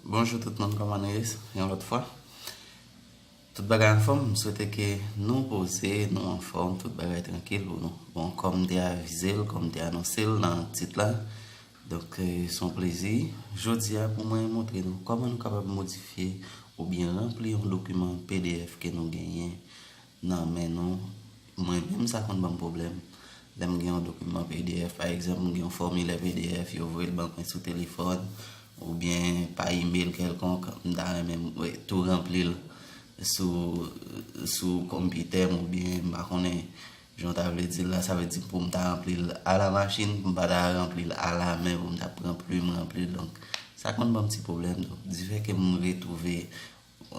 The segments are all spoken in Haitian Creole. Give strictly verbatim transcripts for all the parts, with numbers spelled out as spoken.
Bonjou tout moun, kòman nou ye? Yon lòt fwa. Tout bagay anfòm, m swete ke nou poze, nou anfòm, tout bagay trankil pou nou. Bon, kòm m te avize l, kòm m te anonse l nan tit la, donk, eh, se yon plezi. Jodi a, pou mwen montre nou kòman nou kapab modifye oubyen ranpli yon dokiman P D F ke nou genyen nan men nou. Mwen menm, sa konn ban m pwoblèm. Lè m gen yon dokiman P D F, pa egzanp, m gen yon fòmilè P D F, yo voye l ban mwen sou telefòn, oubyen pa imèl kèlkonk, m ta renmen m, tou ranpli l sou, sou konpitè m, oubyen m pa konnen jan w ta vle di l la, sa vle di pou m ta ranpli l alamachin, pou m pa ta ranpli l alamen, pou m ta pran plim ranpli l. Donk, sa konn ban m ti pwoblèm. Donk, difè ke m retwouve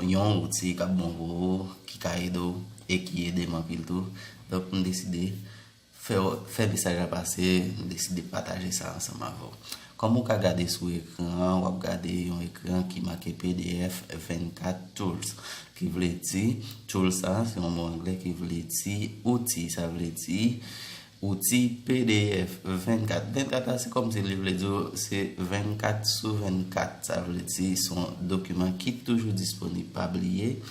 yon wouti k ap bon pou ou, ki ka ede w e ki ede m anpil tou. Donk, m deside fè, fè mesaj la pase, m deside pataje sa ansanm avè w. Kòm ou ka gade sou ekran an, w ap gade yon ekran ki make P D F vennkat Tools, ki vle di, tools sa, se yon mo anglè ki vle di outi, sa vle di, outi P D F vennkat. Vennkat la, se kòmsi li vle di w se vennkat sou vennkat. Sa vle di se yon dokiman ki toujou disponib. Pa bliye,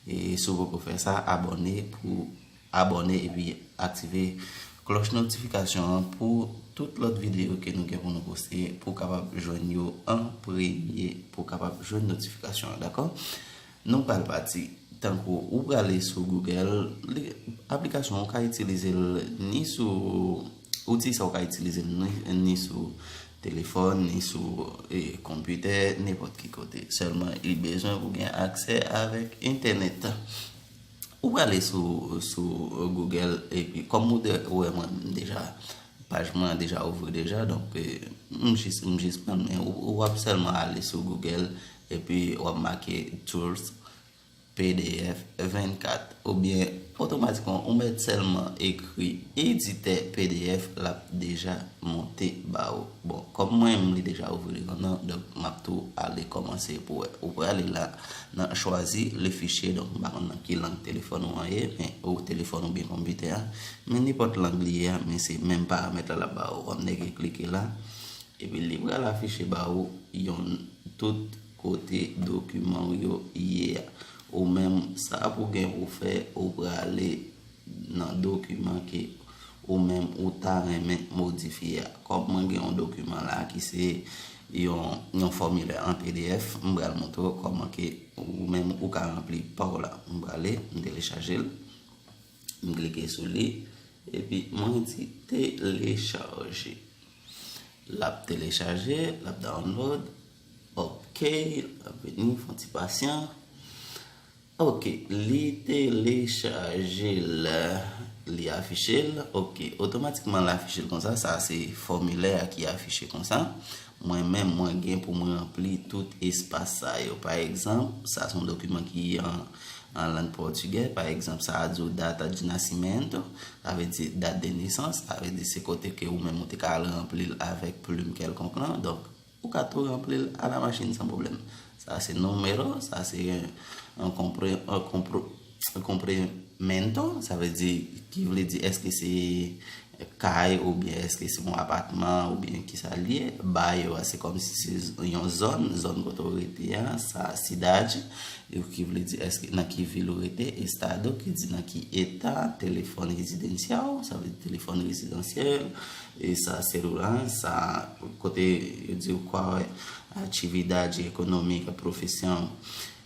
e si w poko fè sa, abòne pou abòne epi aktive klòch notifikasyon an pou tout lòt videyo ke nou gen pou nou poste, pou w kapab jwenn yo an premye, pou w kapab jwenn notifikasyon an, dakò? Nou pral pati. Tankou ou prale sou Google, li, aplikasyon ou ka itilize l ni sou, outi sa ou ka itilize l ni, ni sou telefòn, ni sou, e, konpitè, nenpòt ki kote. Sèlman, li bezwen pou gen aksè avèk entènèt. Ou prale sou, sou Google, epi kòm ou de, ou wè mwen, m deja, paj mwen an deja ouvri deja, donk, e, m jis, m jis pran, men ou, ou ap sèlman ale sou Google, epi w ap make Tools P D F vennkat, oubyen otomatikman ou mèt sèlman ekri editè P D F, l ap deja monte ba ou. Bon, kòm mwen menm li deja ouvri li kontan, donk m ap tou ale kòmanse pou wè. Ou prale la nan chwazi le fichier, donk m pa konn nan ki lang telefòn ou an ye, men ou telefòn oubyen konpitè a, men nenpòt lang li ye a, men se menm paramèt la l ap ba ou. W ap nèke klike la, epi li pral afiche ba ou yon tout kote dokiman w yo ye a. Ou menm, sa pou gen pou fè, ou prale nan dokiman ke ou menm ou ta renmen modifye a. Kòm mwen gen yon dokiman la ki se yon, yon fòmilè an P D F, m pral montre w kòman ke ou menm ou ka ranpli pa w la. M prale, m telechaje l, m klike sou li, epi mwen di telechaje. L ap telechaje, l ap download. Ok, l ap vini, fè yon ti pasyan. Ok, li telechaje l, li afiche l. Ok, otomatikman l afiche l konsa. Sa se fòmilè a ki afiche konsa. Mwen menm, mwen gen pou mwen ranpli tout espas sa yo. Pa egzanp, sa se yon dokiman ki an, an lang pòtigè. Pa egzanp, sa a di w data de nascimento, sa vle di dat de nesans, sa vle di se kote ke ou menm ou te ka al ranpli l avèk plim kèlkonk lan. Donk, ou ka tou ranpli l alamachin san pwoblèm. Sa se número, sa se yon konpre, yon konpre, complemento, sa vle di, ki vle di èske se kay oubyen èske se yon apatman oubyen kisa l ye. Barrio a, se kòmsi se z-, yon zòn, zòn kote w rete a, sa cidade, ki vle di èske nan ki vil ou rete, estado, ki di nan ki eta, telefòn rezidansyal, sa vle di telefòn rezidansyèl, e sa celular, sa kote yo di w qual é a atividade econômica, profissão,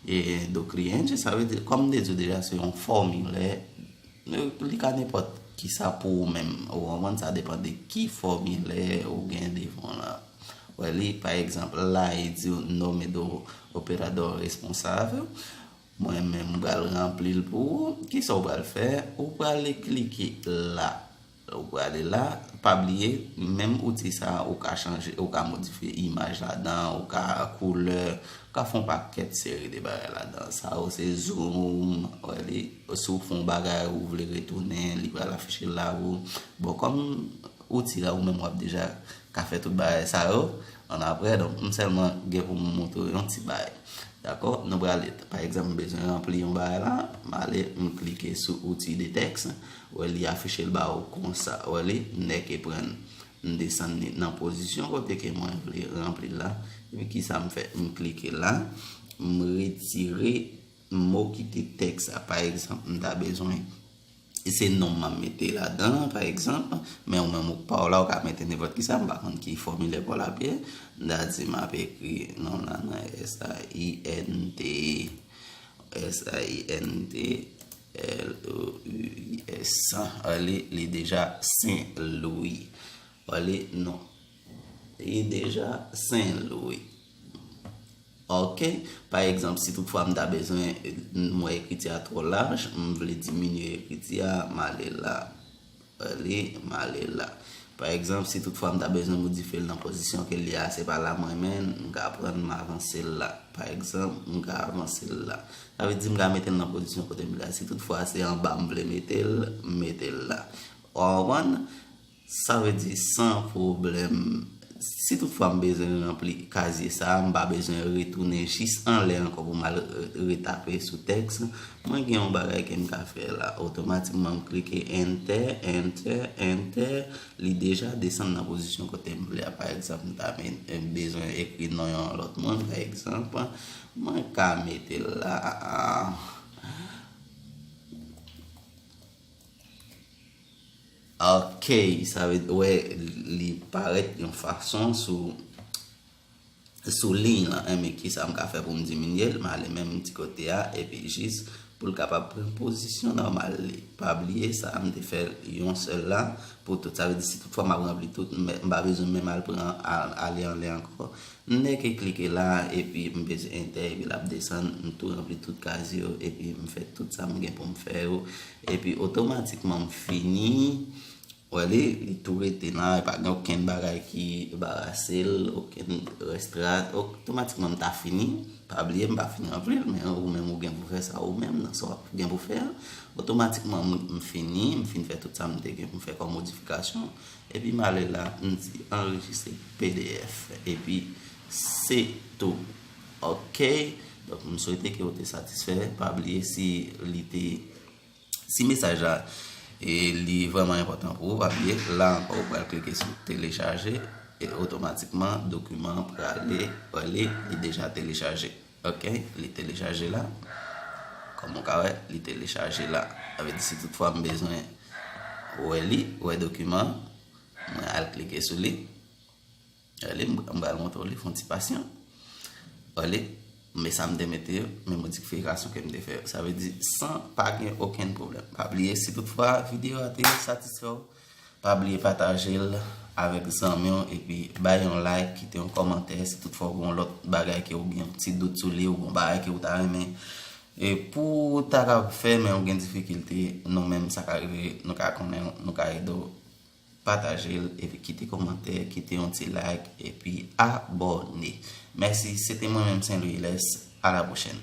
e do cliente, sa vle di, kòm m te di w deja, se yon fòmilè, li ka nenpòt kisa pou ou menm. Ou konprann, sa depann de ki fòmilè ou gen devan w la. Wè li, pa egzanp, la, li di w nome do operador responsável. Mwen menm, m pral ranpli l pou ou. Kisa w pral fè? Ou prale klike la. Ou prale la, pa bliye, menm outi sa a, ou ka chanje, ou ka modifye imaj ladan, ou ka koulè, ou ka fè yon pakèt seri de bagay ladan. Sa yo se zoom, wè li, si w fè yon bagay, ou vle retounen, li pral afiche l la pou ou. Bon, kòm outi la, ou menm w ap deja ka fè tout bagay sa yo, annapre, donk, m sèlman gen pou m montre w yon ti bagay. Dakò? Nou prale, pa egzanp, m bezwen ranpli yon bagay la, m ale, m klike sou outil de texte, wè li afiche l ba ou konsa, wè li, nèk e prann. M desann li nan pozisyon kote ke mwen vle ranpli la. Epi kisa m fè? M klike la, m retire mo ki te tèks la. Pa egzanp, m ta bezwen, se non m ap mete ladan, pa egzanp, men ou menm ou pa w la, ou ka mete nenpòt kisa, m pa konn ki fòmilè pa w la, Pyè. M ta di m ap ekri non la nan S A I N T, S A I N T L O U I S. Li, li deja Sen Lwi. Li, non. Li deja Sen Lwi. Ok. Pa egzanp, si toutfwa m ta bezwen, m wè ekriti a twò laj, m vle diminye ekriti a, m ale la. Li, m ale la. Pa egzanp, si toutfwa m ta bezwen modifye l nan pozisyon ke l ye a, se pa la m renmen, m ka pran, m avanse l la. Pa egzanp, m ka avanse l la. Sa vle di m ka mete l nan pozisyon kote m vle a. Si toutfwa se anba m vle mete l, m mete l la. Ou konprann? Sa vle di san pwoblèm. Si toutfwa m bezwen ranpli kazye sa a, m pa bezwen retounen jis anlè ankò pou m al re-, retape sou tèks. Mwen gen yon bagay ke m ka fè la. Otomatikman, m klike Enter, Enter, Enter. Li deja desann nan pozisyon kote m vle a. Pa egzanp, m ta men-, m bezwen ekri non yon lòt moun, pa egzanp. Mwen ka mete l la. Ok, sa vle, wè, li parèt yon fason sou, sou liy lan. Enben, kisa m ka fè pou m diminye l? M ale menm ti kote a, epi jis pou l kapab pran pozisyon nòmal li. Pa bliye sa, m te fè l yon sèl la pou tout. Sa vle di, si toutfwa m ap ranpli tout, m, m pa bezwen menm al pran, al, ale anlè ankò. M nèke klike la, epi m peze Enter, epi l ap desann, m tou ranpli tout kaz yo, epi m fè tout sa m gen pou m fè yo, epi otomatikman m fini. Wè li, li tou rete la, pa gen okenn bagay ki barase l, okenn restrat, otomatikman m ta fini. Pa bliye, m pa fin ranpli l, men ou menm ou gen pou fè sa ou menm, nan sa w ap gen pou fè a. Otomatikman, m, m fini, m fin fè tout sa m te gen pou m fè kòm modifikasyon. Epi m ale la, m di anrejistre P D F. Epi se tou. Ok. Donk, m swete ke w te satisfè. Pa bliye si li te, si mesaj la, e, li vrèman enpòtan pou ou, pa bliye, la ankò, ou pral klike sou telechaje e otomatikman, dokiman an prale, wè li, li deja telechaje. Ok, li telechaje la. Kòm ou ka wè, li telechaje la. Sa vle di si toutfwa m bezwen wè li, wè dokiman, mwen al klike sou li. Wè li, m, m pral montre w li, fè yon ti pasyan. Wè li, men sa m te mete yo, men modifikasyon ke m te fè yo. Sa vle di, san pa gen okenn pwoblèm. Pa bliye, si toutfwa videyo a te satisfè w, pa bliye pataje l avèk zanmi w, epi bay yon like, kite yon kòmantè, si toutfwa w gen yon lòt bagay ke w gen yon ti dout sou li, ou gen yon bagay ke w ta renmen, e pou w ta ka fè, men w gen difikilte, nou menm sa ka rive, nou ka konnen, nou ka ede w, pataje l, epi kite kòmantè, kite yon ti like, epi abòne. Mèsi, se te mwen menm, Sen Lwi Ilès. A la pwochèn.